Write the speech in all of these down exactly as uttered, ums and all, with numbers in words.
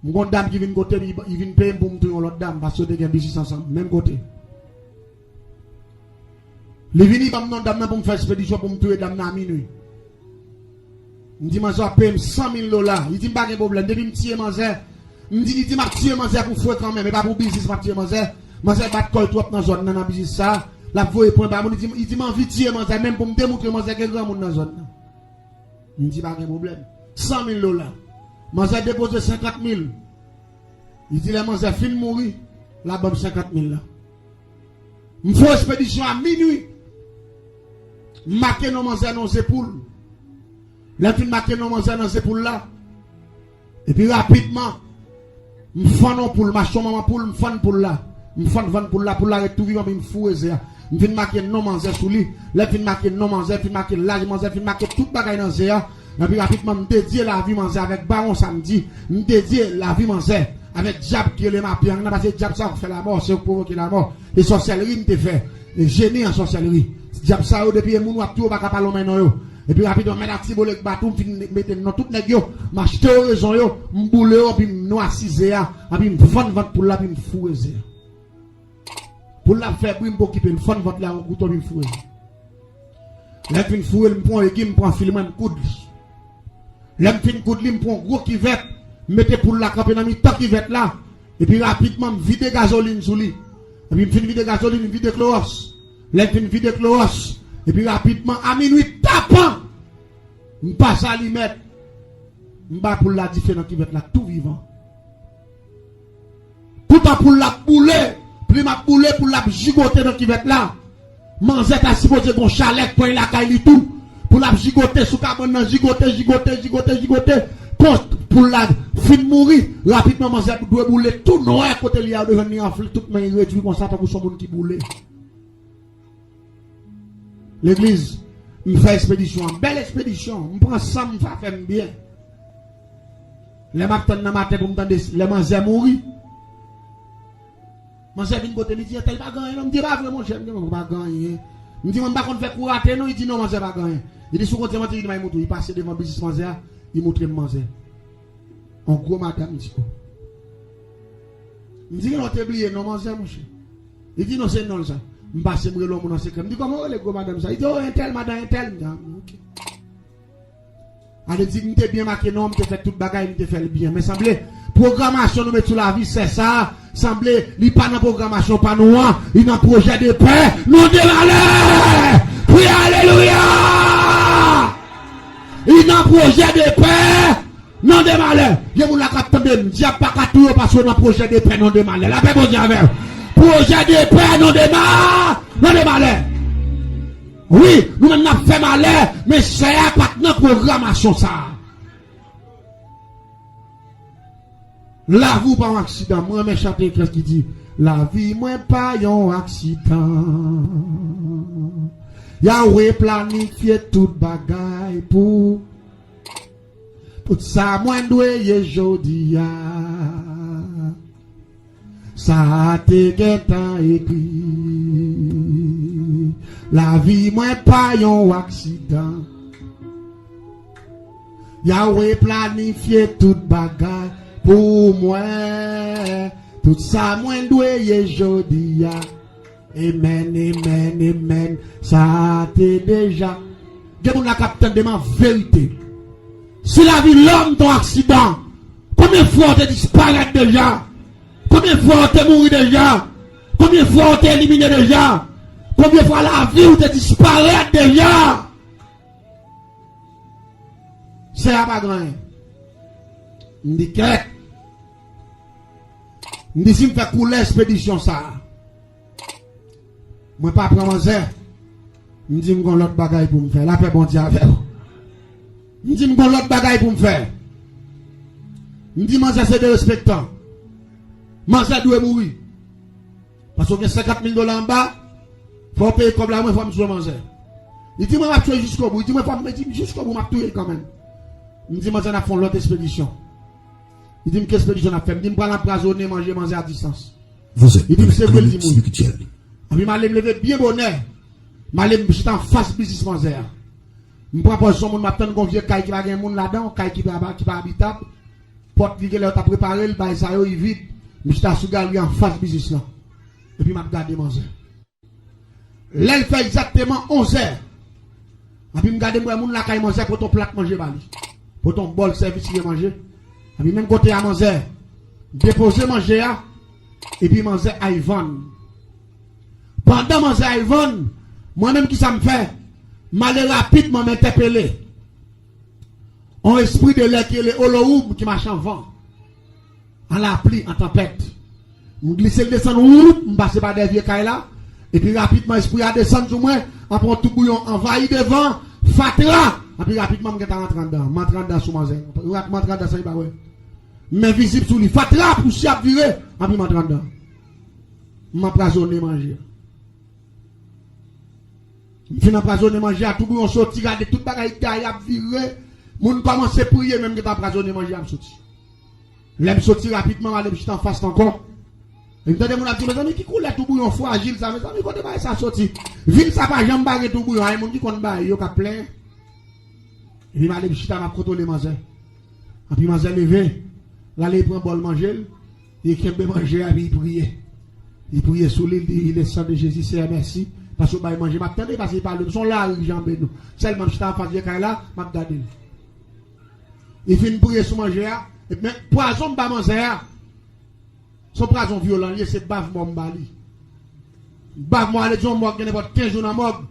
M gon dam ki vin kote m, li vin peye m pou m touye yon lòt dam, paske yo te gen biznis ansanm, menm kote. Li vini ban m non dam nan pou m fè ekspedisyon pou m touye dam nan a minwi. M di manzè w ap peye m san mil dola. Li di m pa gen pwoblèm. Depi m tiye manzè, m di, li di m ap tiye manzè pou frekan menm, e pa pou biznis m ap tiye manzè. Manzè bat kò l twòp nan zòn nan, nan biznis sa. L ap voye pwen ba moun. Li di, li di m anvi tiye manzè menm pou m demontre manzè gen granmoun nan zòn nan. M di pa gen pwoblèm. San mil dola. Manzè depoze senkant mil. Li di lè manzè fin mouri, l ap ban m senkant mil la. M fè yon ekspedisyon a minwi. M make non manzè nan zepoul. Lè m fin make non manzè nan zepoul la, epi rapidman, m fann yon poul, m achte yon manman poul, m fann poul la. M fann vann poul la, poul la ret tou vivan, epi m foure ze a. M fin make non manzè sou li. Lè m fin make non manzè, fin make laj manzè, fin make tout bagay nan ze a. Epi rapidman, m dedye lavi manzè avèk Bawon Samdi. M dedye lavi manzè avèk dyab ki rele Mapyang nan, paske dyab sa yo k fè lamò, se yo k pwovoke lamò. E sòsèlri m te fè. E jeni an sòsèlri. Dyab sa yo, depi e moun w ap touye, w pa ka pale yon men non yo. Epi rapidman, mèt ak Tibolèk Batou, m fin mete non tout nèg yo, m achte yo rezon yo, m boule yo, epi m nwasi ze a, epi m fann vant poul la, epi m foure ze a. Poul la ap fè bri, m pa okipe l, m fann vant la yon kouto, epi m foure. Lè m fin foure l, m pran yon egi, m pran fil mwen, m koud li. Lè m fin koud li, m pran yon gwo kivèt, m mete poul la kanpe nan mitan kivèt la, epi rapidman, m vide gazolin sou li. Epi m fin vide gazolin, m vide klowòs. Lè m fin vide klowòs, epi rapidman, a minwi tapan, m pase alimèt, m ba poul la dife nan kivèt la tou vivan. Toutan poul la ap boule, plim ap boule, poul la ap jigote nan kivèt la. Manzè ta sipoze gon chalè k pran lakay li tou. Poul la ap jigote sou kabann nan, jigote, jigote, jigote, jigote. Kon poul la fin mouri, rapidman manzè dwe boule tou nwè kote li a, yo dwe jwenn li anfle, tout men li redui konsa, tankou se yon moun ki boule. Legliz, m fè ekspedisyon an, bèl ekspedisyon, m pran san m, sa fè m byen. Lè m ap tann nan maten pou m tande lè manzè mouri. Manzè vin kote m, li di, "Entèl pa gen anyen non." M di, "E pa vre, monchè." M di, "Mwen pa gen anyen." M di, "Mwen m pa konn fè kou rate non." Li di, "Non, manzè pa gen anyen." Li di, "Si w konn se manti," li di, "M a montre w." Li pase devan biznis manzè a, li montre m manzè. Yon gwo madanm, m di, "O." M di, "Gen lè w te bliye non manzè, monchè." Li di, "Non, se non l sa." M pase, m rele yon moun an sekrè. M di, "Kòman w rele gwo madanm sa?" Li di, "O, entèl, madan entèl." M di, "A, oke." Ale di, m te byen make non, m te fè tout bagay, m te fè l byen. Men sanble, pwogramasyon nou met sou lavi sè sa a, sanble, li pa nan pwogramasyon pa nou an, li nan pwojè de pè, non de malè. Kriye alelouya! Li nan pwojè de pè, non de malè. Gen moun la k ap tande m, dyab pa ka touye w paske w nan pwojè de pè, non de malè. Lapè Bondye avè w. Pwojè de pè, non de ma-, non de malè. Wi, nou menm n ap fè malè, men sè a pa t nan pwogramasyon sa a. Lavi w pa yon aksidan. Mwen renmen chante yon kès ki di, "Lavi mwen pa yon aksidan. Yahweh planifye tout bagay pou tout sa mwen dwe ye jodi a." Sa te gentan ekri. Lavi mwen pa yon aksidan. Yahweh planifye tout bagay pou mwen. Tout sa mwen dwe ye jodi a. Amen, amen, amen. Sa te deja. Gen moun la k ap tande m an verite. Si lavi lòm t on aksidan, konbyen fwa w te disparèt deja? Konbyen fwa w te mouri deja? Konbyen fwa w te elimine deja? Konbyen fwa lavi w te disparèt deja? Sè a pa gen anyen. M di kèt. M di si m fè koulè ekspedisyon sa a, mwen pa pran manzè. M di m gon lòt bagay pou m fè. Lapè Bondye avè w. M di m gon lòt bagay pou m fè. M di manzè se derespektan. Manzè dwe mouri. Paske w gen senkant mil dola anba, fò w peye kòb la, mwen fò m swe manzè. Li di mwen m ap swe jiskobou. Li di mwen fò m, li di m jiskobou, m ap touye l kanmenm. M di manzè n ap fè yon lòt ekspedisyon. Li di m ki ekspedisyon n ap fè? M di m pral anpwazonnen manje manzè a distans. Li di m se vre, li di m wi. Anpi m ale m leve byen bonè. M ale m chita anfas biznis manzè a. M pran pòz yon moun, m ap tann gon vye kay ki pa gen moun ladan, yon kay ki pa, ki pa abitab. Pòt li genlè yo ta prepare l, bay sa yo, li vid. M chita sou galri anfas biznis lan. Epi m ap gade manzè. Lè l fè egzakteman onzè, epi m gade, m wè moun lakay manzè pote yon plat manje ba li. Pote yon bòl sèvis li manje. Epi menm kote a manzè depoze manje a, epi manzè al vann. Pandan manzè al vann, mwen menm kisa m fè? M ale rapidman, m entèpele yon espri de lè ki rele Olowoum ki mache an van, an lapli, an tanpèt. M glise, l desann, woup, m pase pa dèyè vye kay la. Epi rapidman, espri a desann sou mwen, an pran toubouyon, anvayi devan, fatra. Epi rapidman, m gentan rantre anndan. M antre anndan sou manzè. M antre anndan san li pa wè. Men vizib sou li, fatra, pousyè ap vire. Epi m antre anndan. M anpwazonnen manje. M fin anpwazonnen manje a, toubouyon soti, gade tout bagay gaye ap vire. Moun kòmanse priye, men m gentan anpwazonnen manje a, m soti. Lè m soti rapidman, m ale m chita anfas ankò. E m tande moun ap di, "Mezanmi, ki koulè toubouyon frajil sa, mezanmi, kote bagay sa soti?" Vil sa pa janm pa gen toubouyon, ay moun ki konn bagay yo k ap plenyen. Epi m ale m chita, m ap kontwole manzè. Epi manzè leve, l ale pran bòl manje l, li kenbe manje a, epi li priye. Li priye sou li, li di, "Le sang de Jésus, Seyè, mèsi, paske w bay manje." M ap tande, paske li pale, m se yon lari ki janbe nou. Sèlman m chita anfas vye kay la, m ap gade l. Li fin priye sou manje a, epi men pwazon m ba manzè a, se yon pwazon vyolan li ye, se bav mò m ba li. Bav mò a, ale di yon mò k gen nenpòt kenz jou nan mòg,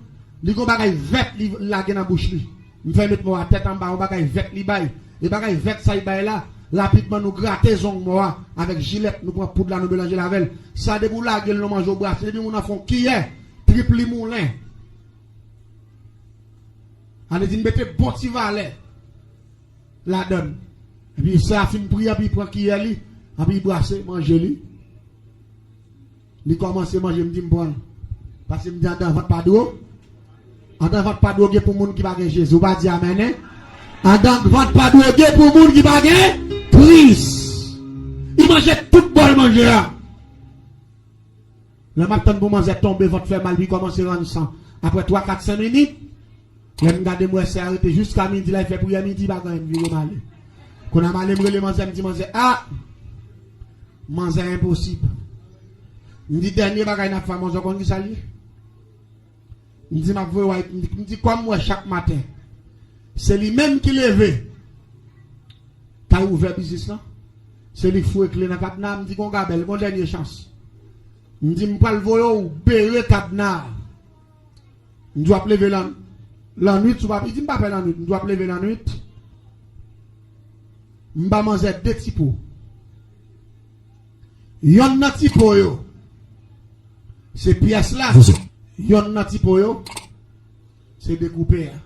li gon bagay vèt li lage nan bouch li. M fè met mò a tèt anba, yon bagay vèt li bay. E bagay vèt sa li bay la, rapidman nou grate zong mò a avèk jilèt, nou pran poud la, nou melanje l avè l. Sa depi w lage l nan manje w brase, depi moun nan fè yon kiyè, trip li moulen. Ale di m mete bon ti valè ladann. Epi sa a fin priye, epi li pran kiyè li, epi li brase manje li. Li kòmanse manje, m di m pran l. Paske m di andan vant pa dwo. Andan vant pa dwo gen pou moun ki pa gen Jezi. Ou pa di amèn, en? Andan vant pa dwo gen pou moun ki pa gen Kris. Li manje tout bòl manje a. Lè m ap tann pou manzè tonbe, vant fè mal, li kòmanse rann san. Apre twa, kat, senk minit, lè m gade, m wè sè a rete jiska midi la, li fè priyè midi, pa gen anyen, m vire m ale. Kounye a m ale, m rele manzè, m di, "Manzè, a! Manzè enposib." M di, "Dènye bagay n ap fè a manzè, w konn ki sa l ye?" M di, "M ap voye w al," m di, m di, "Kòm m wè chak maten, se li menm ki leve, k al ouvè biznis lan, se li k foure kle nan kadna a," m di, "Gon gabèl, gon dènye chans." M di, "M pral voye w bere kadna a." M di, "W ap leve lan, lannwit, si w pa," li di, "M pa pè lannwit." M di, "W ap leve lannwit." M ba manzè de ti po. Yonn nan ti po yo, se pyès la. Yonn nan ti po yo, se dekoupe a.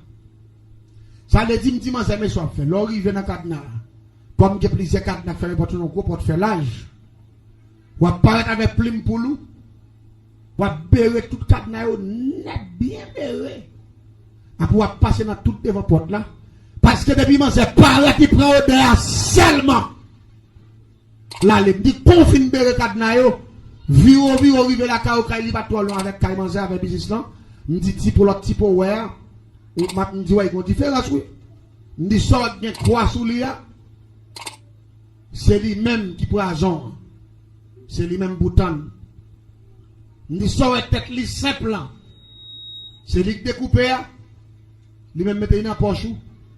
Sa vle di, m di manzè, "Men sa w ap fè. Lè w rive nan kadna a, kòm gen plizyè kadna k fèmen, pòt yo nan gwo pòt fè laj, w ap parèt avèk plim poul ou, w ap bere tout kadna yo nèt, byen bere. Apre w ap pase nan tout devan pòt la. Paske depi manzè parèt, li pran odè a sèlman." L ale, m di, "Kon w fin bere kadna yo, vire w vire w rive lakay ou, kay li pa t twò lwen avèk kay manzè, avèk biznis lan." M di, "Ti po, lòt ti po w wè a, ou, m ap," m di, "Wè, gon diferans, wi." M di, "Sa w wè k gen kwa sou li a, se li menm ki pwazon an. Se li menm pou tann." M di, "Sa w wè tèt li senp lan, se li k dekoupe a, li menm mete li nan pòch ou.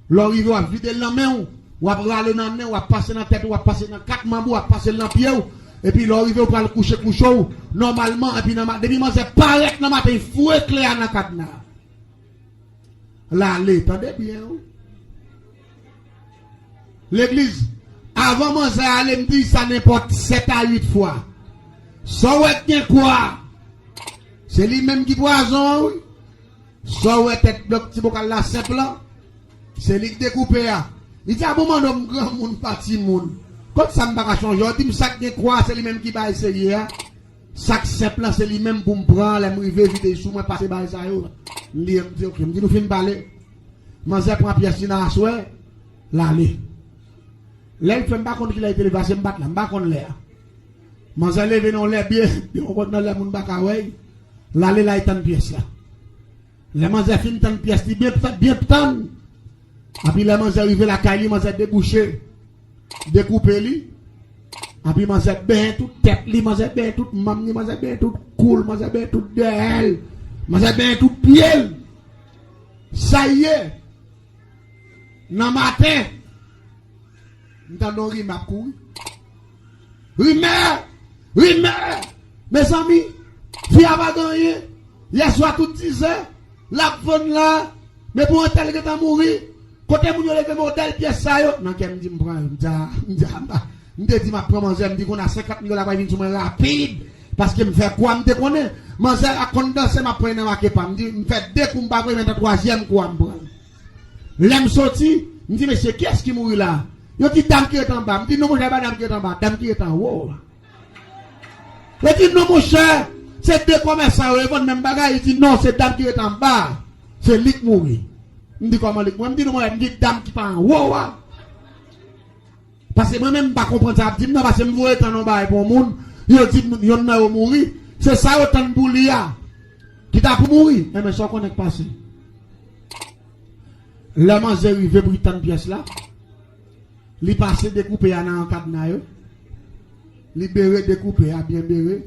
Lè w rive, w ap vide l nan men w, w ap rale nan nen, w ap pase nan tèt ou, w ap pase nan kat manm ou, w ap pase l nan pye w. Epi lè w rive, w pral kouche kouche w nòmalman." Epi nan ma-, depi manzè parèt nan maten, li foure kle a nan kadna a. L ale, tande byen, wi. Legliz, avan manzè ale, m di sa nenpòt sèt a uit fwa. Sa w wè k gen kwa a, se li menm ki pwazon an, wi. Sa w wè tèt blòk ti bokal la senp lan, se li k dekoupe a. Li di, "A bon, manno, m granmoun, pa timoun. Kot sa m pa ka chonje?" Yo di m sa k gen kwa a, se li menm ki bay serye a. Sa k senp lan, se li menm pou m pran, lè m rive vide sou mwen, pase bagay sa yo. M di, m di, "Oke." M di, "Nou fin pale." Manzè pran pyès li nan aswè, l ale. Lè l fè, m pa konn kilè li te leve, paske m pa t la, m pa konn lè a. Manzè leve nan yon lè byen, byen, ou konn nan lè moun pa ka wè l. L ale, l al tann pyès la. Lè manzè fin tann pyès li, byen tann, byen tann. Epi lè manzè rive lakay li, manzè debouche. Dekoupe li. Anpi manzè benyen tout tèt li, manzè benyen tout manm li, manzè benyen tout kou l, manzè benyen tout dèyè l, manzè benyen tout pye l. Sa l ye. Nan maten, m tande yon rimè ap kouri. Rimè! Rimè! Mezanmi, fi a pa gen anyen. Yèswa tout dizè, l ap vann la. Men pou entèl gentan mouri. Kote moun yo leve modèl pyès sa yo? Nan kè m di m pran yo. M di a, m di a, m pa. M te di m ap pran manzè, m di kounye a senkant mil dola pral vin sou mwen rapid. Paske m fè kwa, m te konnen. Manzè a konn danse, m ap pran nan make pa. M di, m fè de kou, m pa pran, men nan twazyèm kou a, m pran. Lè m soti, m di, "Mesye, kiyès ki mouri la?" Yo di, "Dam ki ret anba." M di, "Non, monchè, e pa dam ki ret anba, dam ki ret anwo." Yo di, "Non, monchè, se de kòmèsan yo, yo vann menm bagay." Yo di, "Non, se dam ki ret anba, se li k mouri." M di, "Kòman li k mouri?" M di, "Non, monchè, m di dam ki pa anwo a." Paske mwen menm, m pa konprann sa y ap di m nan, paske m voye tann yon bagay pou yon moun, yo di m yonn nan yo mouri, se sa yo tann pou li a ki ta pou mouri. Enben, sa w konnen k pase? Lè manzè rive pou li tann pyès la, li pase dekoupe a nan kadna yo, li bere dekoupe a byen bere,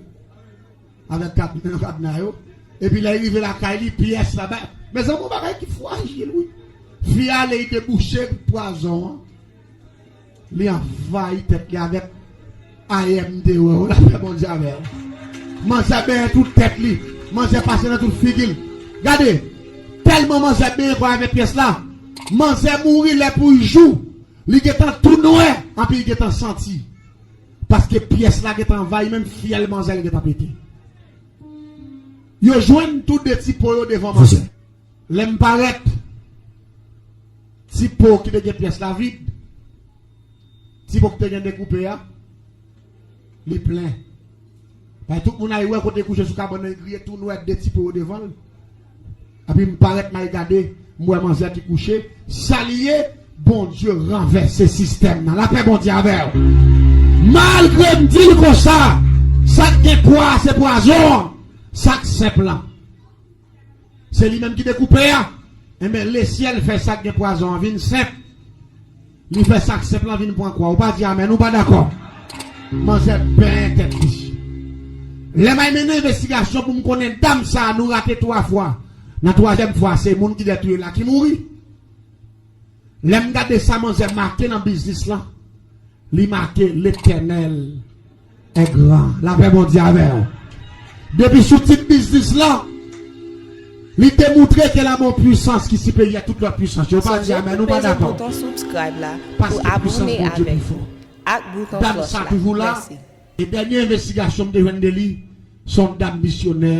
avèk kadna, kadna yo. Epi lè l rive lakay li, pyès la ba. Mezanmi, yon bagay ki frajil, wi. Fi a ale, li debouche pwazon an. Li anvayi tèt li avèk ayè m te wè w, lapè Bondye avè w. Manzè benyen tout tèt li. Manzè pase nan tout figi l. Gade, tèlman manzè benyen kò avèk pyès la, manzè mouri lè pou l jou. Li gentan tou nwè, anpi li gentan santi. Paske pyès la gentan anvayi, menm fyèl manzè l gentan pete. Yo jwenn tou de ti po yo devan manzè. Lè m parèt, ti po ki te gen pyès la vid, ti po ki te gen dekoupe a, li plen. Bay tout moun al wè kote l kouche sou kabann nan, li griye tou nwè, de ti po yo devan l. Epi m parèt, m al gade, m wè manzè ki kouche. Sa l ye, Bondye ranvèse sistèm nan. Lapè Bondye avè w. Malgre m di l konsa, sa k gen kwa a se pwazon an, sa k senp lan. Se li menm ki dekoupe a. Enben, Lesyèl fè sa k gen pwazon an vin senp. Li fè sa k senp lan vin pran kwa. Ou pa di amèn, ou pa dakò. Manzè benyen tèt li. Lè m al mennen envestigasyon pou m konnen dam sa a, nou rate twa fwa. Nan twazyèm fwa, se moun ki dèyè touye l la ki mouri. Lè m gade sa manzè make nan biznis lan, li make Letènèl est grand. Lapè Bondye avè w. Depi sou tit biznis lan, li te moutre ke la gon pwisans ki siperyè tout lòt pwisans yo. Ou pa di amèn, ou pa dakò. Sonje pou peze bouton subscribe la pou abone avèk ak bouton klòch la. Mèsi. E dènye envestigasyon m te jwenn de li, se yon dam misyonè,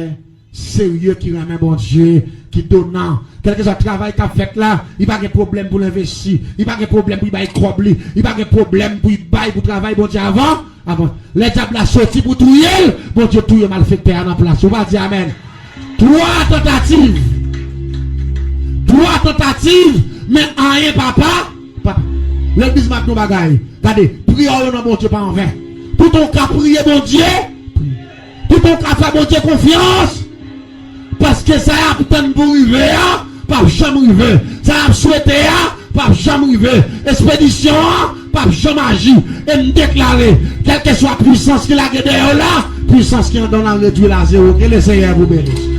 serye, ki renmen Bondye, ki donan. Kèlkeswa travay k ap fèt la, li pa gen pwoblèm pou l envesti. Li pa gen pwoblèm pou l bay kòb li. Li pa gen pwoblèm pou l bay pou travay Bondye avan. Avan. Lè dyab la soti pou touye l, Bondye touye malfektè a nan plas. Ou pa di amèn. Twa tantativ. Twa tantativ, men anyen papa. Papa. Legliz m ap di yon bagay. Gade, priyè w yo nan Bondye pa anven. Toutan w ka priye Bondye, toutan w ka fè Bondye konfyans, paske sa y ap tann pou rive a, p ap janm rive. Sa y ap swete a, p ap janm rive. Espedisyon an p ap janm aji. E m deklare, kèlkeswa pwisans ki lage dèyè w la, pwisans ki anndan w lan redwi l a zewo. Ke Lesenyè pou beni.